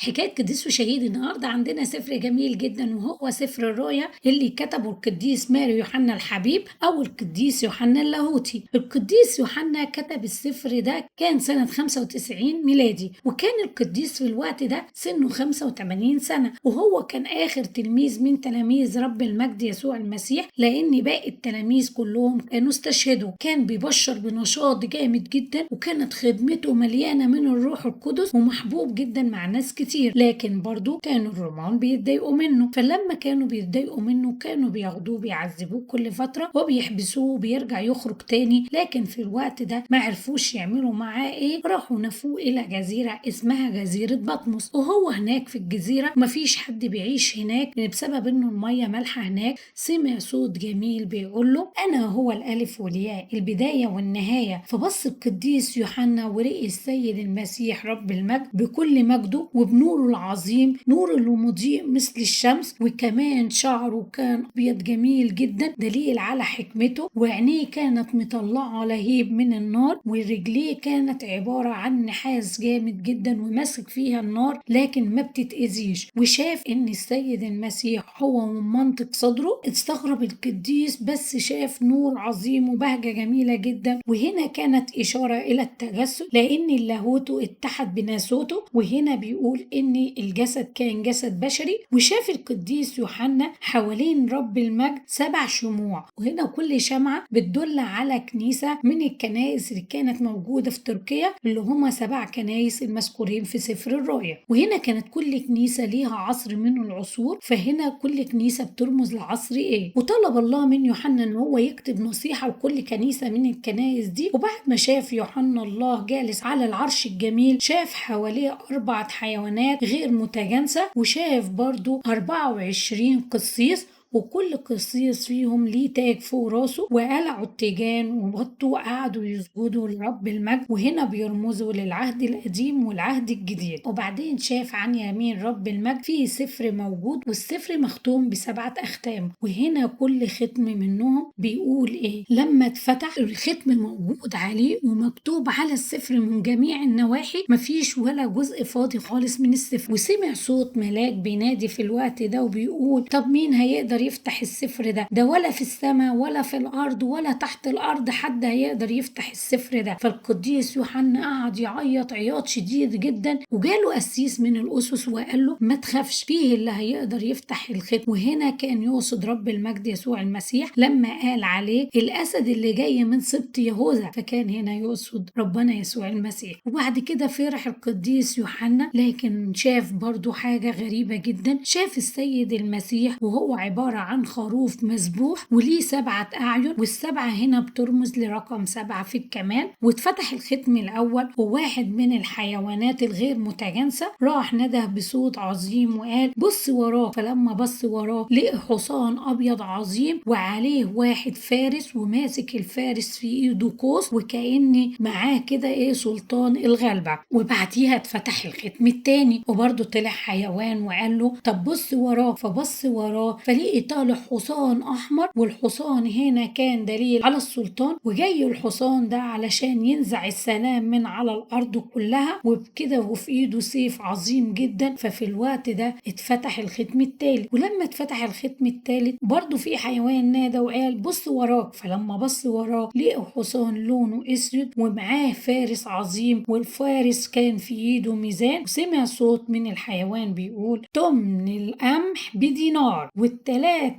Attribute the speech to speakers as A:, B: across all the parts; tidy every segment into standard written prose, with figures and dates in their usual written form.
A: حكاية قديس وشهيد. النهاردة عندنا سفر جميل جدا، وهو سفر الرؤيا اللي كتبه القديس ماري يوحنا الحبيب أو القديس يوحنا اللاهوتي. القديس يوحنا كتب السفر ده كان سنة 95 ميلادي، وكان القديس في الوقت ده سنه 85 سنة، وهو كان آخر تلميذ من تلاميذ رب المجد يسوع المسيح، لأن باقي التلاميذ كلهم كانوا استشهدوا. كان بيبشر بنشاط جامد جدا، وكانت خدمته مليانة من الروح القدس ومحبوب جدا مع ناس كتير، لكن برضو كانوا الرومان بيتضايقوا منه. فلما كانوا بيتضايقوا منه كانوا بياخدوه بيعذبوه كل فترة وبيحبسوه وبيرجع يخرج تاني، لكن في الوقت ده ما عرفوش يعملوا معاه ايه، راحوا نفوه الى جزيرة اسمها جزيرة بطمس. وهو هناك في الجزيرة مفيش حد بيعيش هناك بسبب انه المية مالحة هناك. سمع صوت جميل بيقول له انا هو الالف والياء، البداية والنهاية. فبص القديس يوحنا ولقي السيد المسيح رب المجد بكل مجده وبنوره العظيم، نور اللي مضيء مثل الشمس، وكمان شعره كان ابيض جميل جدا دليل على حكمته، وعينيه كانت مطلعة لهيب من النار، ورجليه كانت عبارة عن نحاس جامد جدا وماسك فيها النار لكن ما بتتأذيش. وشاف ان السيد المسيح هو من منطق صدره. استغرب القديس بس شاف نور عظيم وبهجة جميلة جدا، وهنا كانت إشارة إلى التجسد لأن اللاهوت اتحد بناسوته، وهنا بيقول إن الجسد كان جسد بشري. وشاف القديس يوحنا حوالين رب المجد 7 شموع، وهنا كل شمعة بتدل على كنيسة من الكنائس اللي كانت موجودة في تركيا، اللي هما 7 كنايس المذكورين في سفر الرؤيا. وهنا كانت كل كنيسة ليها عصر من العصور، فهنا كل كنيسة بترمز لعصر ايه. وطلب الله من يوحنا ان هو يكتب نصيحة لكل كنيسة من الكنائس دي. وبعد ما شاف يوحنا الله جالس على العرش الجميل، شاف حواليه 4 حيوانات غير متجانسة، وشاف برضو 24 قسيس، وكل قسيس فيهم ليه تاج فوق راسه، وقلعوا التيجان وبطوا وقعدوا يسجدوا لرب المجد، وهنا بيرمزوا للعهد القديم والعهد الجديد. وبعدين شاف عن يمين رب المجد في سفر موجود، والسفر مختوم ب7 أختام، وهنا كل ختم منهم بيقول ايه. لما اتفتح الختم موجود عليه ومكتوب على السفر من جميع النواحي، مفيش ولا جزء فاضي خالص من السفر. وسمع صوت ملاك بينادي في الوقت ده وبيقول طب مين هيقدر يفتح السفر ده؟ ده ولا في السماء ولا في الارض ولا تحت الارض حد هيقدر يفتح السفر ده. فالقديس يوحنا قعد يعيط عياط شديد جدا، وجاله قسيس من الاسس وقال له ما تخافش، فيه اللي هيقدر يفتح الختم. وهنا كان يقصد رب المجد يسوع المسيح لما قال عليه الاسد اللي جاي من سبط يهوذا، فكان هنا يقصد ربنا يسوع المسيح. وبعد كده فرح القديس يوحنا، لكن شاف برضو حاجة غريبة جدا. شاف السيد المسيح وهو عبارة عن خروف مذبوح وليه 7 أعين، وال7 هنا بترمز لرقم 7 في الكمال. واتفتح الختم الأول، وواحد من الحيوانات الغير متجانسة راح نده بصوت عظيم وقال بص وراه. فلما بص وراه لقى حصان أبيض عظيم وعليه واحد فارس، وماسك الفارس في إيده قوس، وكأن معاه كده إيه سلطان الغلبة. وبعديها اتفتح الختم التاني، وبرضه طلع حيوان وقال له طب بص وراه. فبص وراه فلقي طالع حصان احمر، والحصان هنا كان دليل على السلطان، وجاي الحصان ده علشان ينزع السلام من على الارض كلها، وبكده وفي ايده سيف عظيم جدا. ففي الوقت ده اتفتح الختم الثالث، ولما اتفتح الختم الثالث برضه في حيوان نادى وقال بص وراك. فلما بص وراه لقى حصان لونه اسود ومعاه فارس عظيم، والفارس كان في ايده ميزان، وسمع صوت من الحيوان بيقول تمن القمح بدينار، وال3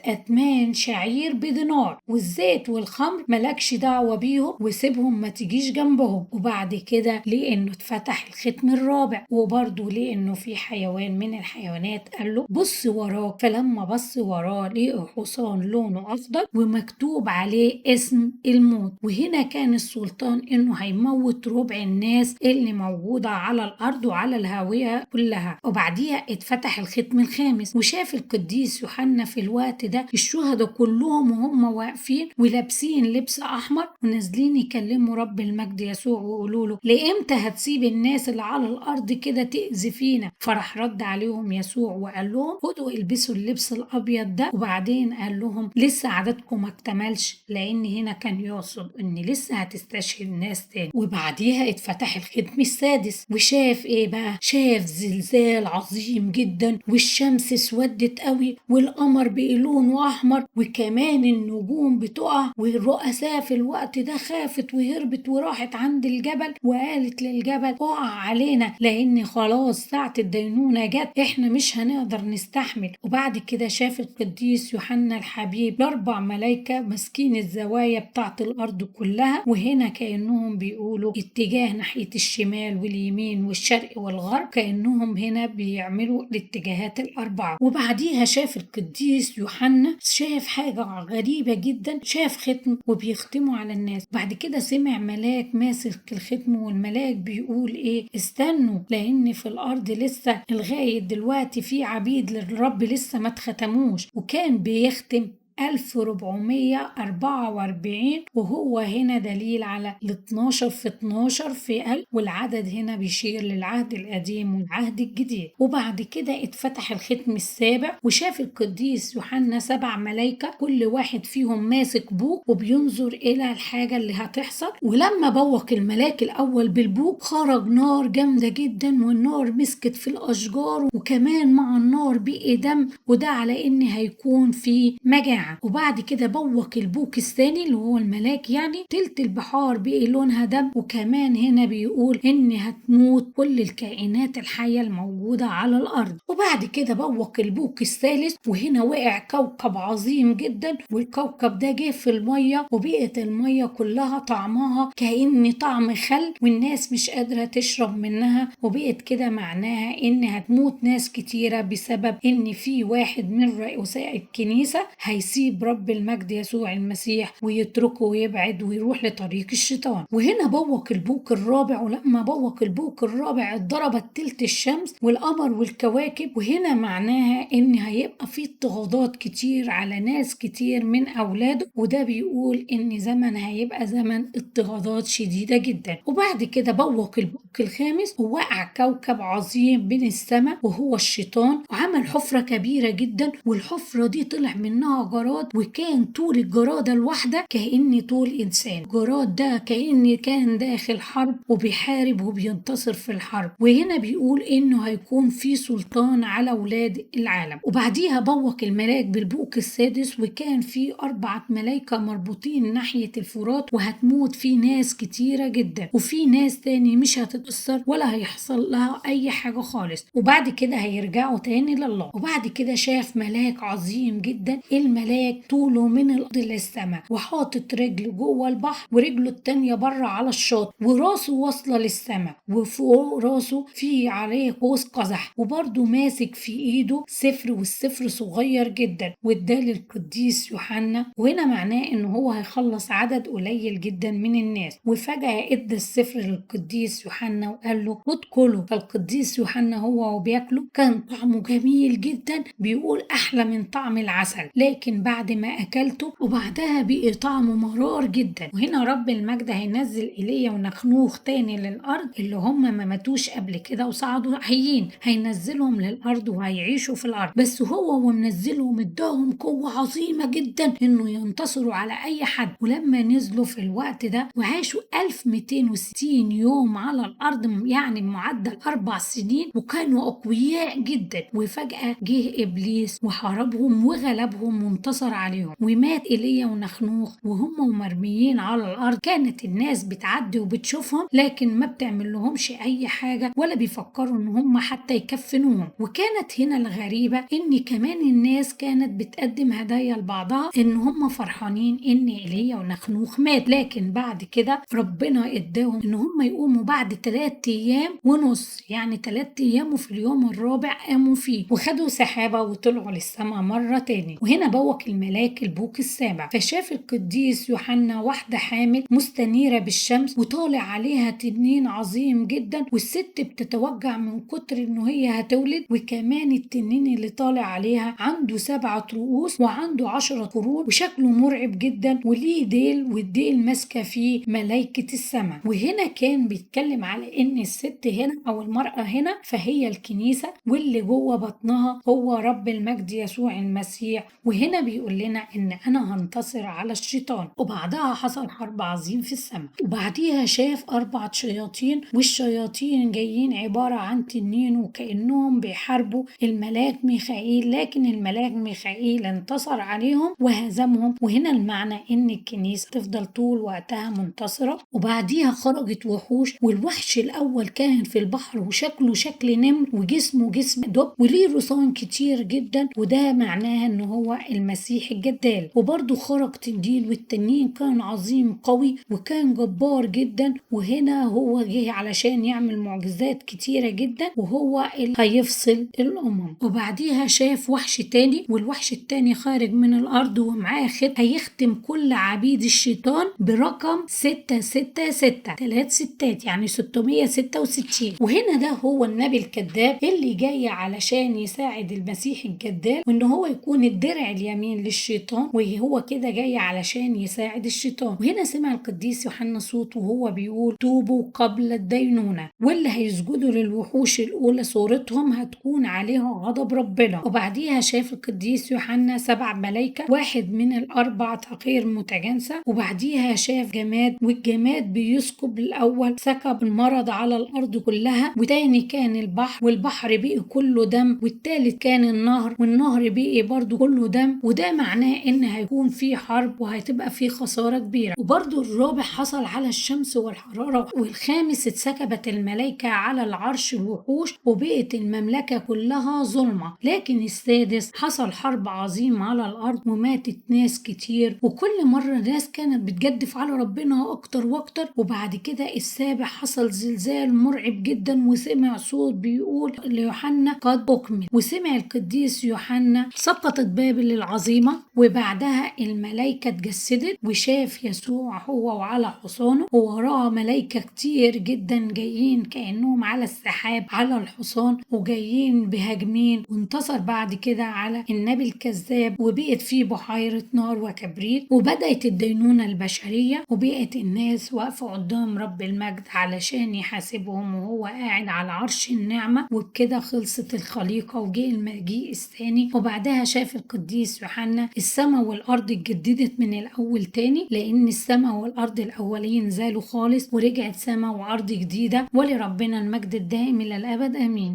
A: أتمان شعير بدينار، والزيت والخمر ملكش دعوة بيهم وسيبهم ما تجيش جنبهم. وبعد كده ليه انه اتفتح الختم الرابع، وبرضه ليه انه في حيوان من الحيوانات قال له بص وراك. فلما بص وراه لقى حصان لونه اخضر ومكتوب عليه اسم الموت، وهنا كان السلطان انه هيموت ربع الناس اللي موجودة على الارض وعلى الهاوية كلها. وبعديها اتفتح الختم الخامس، وشاف القديس يوحنا في الوقت الوقت ده الشهداء كلهم وهم واقفين ولابسين لبس أحمر ونازلين يكلموا رب المجد يسوع ويقولوا له لإمتى هتسيب الناس اللي على الأرض كده تأذي فينا؟ فراح رد عليهم يسوع وقال لهم خدوا البسوا اللبس الأبيض ده، وبعدين قال لهم لسه عددكم ما اكتملش، لأن هنا كان يقصد إن لسه هتستشهد ناس تاني. وبعديها اتفتح الختم السادس وشاف إيه بقى؟ شاف زلزال عظيم جدا، والشمس اسودت قوي، والقمر بقي لونه أحمر، وكمان النجوم بتقع، والرؤساء في الوقت ده خافت وهربت وراحت عند الجبل وقالت للجبل اقع علينا لأن خلاص ساعة الدينونة جت، احنا مش هنقدر نستحمل. وبعد كده شاف القديس يوحنا الحبيب الأربع ملايكة ماسكين الزوايا بتاعت الأرض كلها، وهنا كأنهم بيقولوا اتجاه ناحية الشمال واليمين والشرق والغرب، كأنهم هنا بيعملوا الاتجاهات الأربعة. وبعديها شاف القديس يوحنا شاف حاجة غريبة جدا، شاف ختم وبيختموا على الناس. بعد كده سمع ملاك ماسك الختم، والملاك بيقول ايه؟ استنوا لأن في الأرض لسه لغاية دلوقتي في عبيد للرب لسه ما اتختموش. وكان بيختم 1444، وهو هنا دليل على ال 12 في 12 في 1000، والعدد هنا بيشير للعهد القديم والعهد الجديد. وبعد كده اتفتح الختم السابع وشاف القديس يوحنا 7 ملايكة كل واحد فيهم ماسك بوق وبينظر إلى الحاجة اللي هتحصل. ولما بوق الملاك الأول بالبوق خرج نار جامدة جدا، والنار مسكت في الأشجار، وكمان مع النار بقي دم، وده على إن هيكون في مجاعة. وبعد كده بوق البوق الثاني اللي هو الملاك، يعني تلت البحار بقي لونها دم، وكمان هنا بيقول ان هتموت كل الكائنات الحية الموجودة على الارض. وبعد كده بوق البوق الثالث، وهنا وقع كوكب عظيم جدا، والكوكب ده جه في المية وبقت المية كلها طعمها كأن طعم خل، والناس مش قادرة تشرب منها، وبقت كده معناها ان هتموت ناس كتيرة بسبب ان في واحد من رؤساء الكنيسة هيسيب رب المجد يسوع المسيح ويتركه ويبعد ويروح لطريق الشيطان. وهنا بوق البوق الرابع، ولما بوق البوق الرابع اتضربت تلت الشمس والقمر والكواكب، وهنا معناها ان هيبقى في اضطهادات كتير على ناس كتير من اولاده، وده بيقول ان زمن هيبقى زمن اضطهادات شديدة جدا. وبعد كده بوق البوق الخامس ووقع كوكب عظيم من السماء وهو الشيطان، وعمل حفرة كبيرة جدا، والحفرة دي طلع منها جراد، وكان طول الجرادة الواحدة كأن طول إنسان. الجراد ده كأن كان داخل حرب وبيحارب وبينتصر في الحرب، وهنا بيقول إنه هيكون في سلطان على أولاد العالم. وبعديها بوق الملاك بالبوق السادس، وكان في 4 ملايكة مربوطين ناحية الفرات، وهتموت في ناس كتيرة جدا، وفي ناس تاني مش هتتأثر ولا هيحصل لها أي حاجة خالص، وبعد كده هيرجعوا تاني لله. وبعد كده شاف ملاك عظيم جدا، الملاك طوله من الأرض للسماء، وحاطط رجله جوه البحر ورجله التانية بره على الشاطئ، وراسه واصلة للسماء، وفوق راسه في عليه قوس قزح، وبرده ماسك في ايده سفر، والسفر صغير جدا، واداه للقديس يوحنا. وهنا معناه ان هو هيخلص عدد قليل جدا من الناس. وفجأة ادى السفر للقديس يوحنا وقال له خد كله. فالقديس يوحنا هو وبياكله كان طعمه جميل جدا، بيقول احلى من طعم العسل، لكن بعد ما اكلته وبعدها بقي طعمه مرار جدا. وهنا رب المجد هينزل ايليا ونخنوخ تاني للارض اللي هم ما ماتوش قبل كده وصعدوا حيين، هينزلهم للارض وهيعيشوا في الارض. بس هو ومنزلهم اداهم قوة عظيمة جدا انه ينتصروا على اي حد. ولما نزلوا في الوقت ده وعاشوا 1260 يوم على الارض، يعني معدل 4 سنين، وكانوا اقوياء جدا. وفجأة جه ابليس وحاربهم وغلبهم وانتصر عليهم، ومات ايليا ونخنوخ وهم ومرميين على الارض. كانت الناس بتعدي وبتشوفهم لكن ما بتعمل لهمش اي حاجة ولا بيفكروا ان هم حتى يكفنوهم. وكانت هنا الغريبة ان كمان الناس كانت بتقدم هدايا لبعضها ان هم فرحانين ان ايليا ونخنوخ مات، لكن بعد كده ربنا اداهم ان هم يقوموا بعد 3 ايام ونص، يعني 3 ايام، وفي اليوم الرابع قاموا فيه وخدوا سحابة وطلعوا للسماء مرة تاني. وهنا بوق أطلق الملاك البوق السابع، فشاف القديس يوحنا واحدة حامل مستنيرة بالشمس وطالع عليها تنين عظيم جدا، والست بتتوجع من كتر إنه هي هتولد، وكمان التنين اللي طالع عليها عنده 7 رؤوس وعنده 10 قرون وشكله مرعب جدا وليه ديل، والديل ماسكة فيه ملائكة السماء. وهنا كان بيتكلم على إن الست هنا أو المرأة هنا فهي الكنيسة، واللي جوه بطنها هو رب المجد يسوع المسيح. وهنا بيقول لنا إن أنا هنتصر على الشيطان. وبعدها حصل حرب عظيم في السماء، وبعديها شاف 4 شياطين، والشياطين جايين عبارة عن تنين وكأنهم بيحاربوا الملاك ميخائيل، لكن الملاك ميخائيل انتصر عليهم وهزمهم. وهنا المعنى إن الكنيسة تفضل طول وقتها منتصرة. وبعديها خرجت وحوش، والوحش الأول كان في البحر وشكله شكل نمر وجسمه جسم دب وليه رصان كتير جدا، وده معناها إن هو المسيح الجدال. وبرضه خرج تنين، والتنين كان عظيم قوي وكان جبار جدا، وهنا هو جه علشان يعمل معجزات كتيرة جدا وهو اللي هيفصل الأمم. وبعديها شاف وحش تاني، والوحش التاني خارج من الأرض ومعاه ختم هيختم كل عبيد الشيطان برقم 666، 3 ستات يعني 666. وهنا ده هو النبي الكذاب اللي جاي علشان يساعد المسيح الجدال، وان هو يكون الدرع اليمين للشيطان، وهو كده جاي علشان يساعد الشيطان. وهنا سمع القديس يوحنا صوت وهو بيقول توبوا قبل الدينونة، واللي هيسجدوا للوحوش الأولى صورتهم هتكون عليها غضب ربنا. وبعديها شاف القديس يوحنا 7 ملايكة، واحد من الأربع غير متجانسة. وبعديها شاف جماد، والجماد بيسكب الأول سكب المرض على الأرض كلها، وتاني كان البحر والبحر بقي كله دم، والتالت كان النهر والنهر بقي برضو كله دم، وده معناه إن هيكون في حرب وهتبقى في خسارة كبيرة. وبرضو الرابع حصل على الشمس والحرارة، والخامس اتسكبت الملائكة على العرش الوحوش وبقت المملكة كلها ظلمة. لكن السادس حصل حرب عظيمة على الأرض وماتت ناس كتير، وكل مرة ناس كانت بتجدف على ربنا أكتر وأكتر. وبعد كده السابع حصل زلزال مرعب جدا، وسمع صوت بيقول ليوحنا قد أكمل، وسمع القديس يوحنا سقطت بابل العظيمة. وبعدها الملائكة اتجسدت وشاف يسوع هو وعلى حصانه، ووراه ملائكة كتير جدا جايين كأنهم على السحاب على الحصان وجايين بهاجمين. وانتصر بعد كده على النبي الكذاب، وبقت فيه بحيرة نار وكبريت، وبدأت الدينونة البشرية، وبقت الناس واقفة قدام رب المجد علشان يحاسبهم وهو قاعد على عرش النعمة. وبكده خلصت الخليقة وجه المجيء الثاني. وبعدها شاف القديس يوحنا السماء والأرض اتجددت من الأول تاني، لأن السماء والأرض الأولين زالوا خالص ورجعت سماء وأرض جديدة. ولربنا المجد الدائم إلى الأبد، آمين.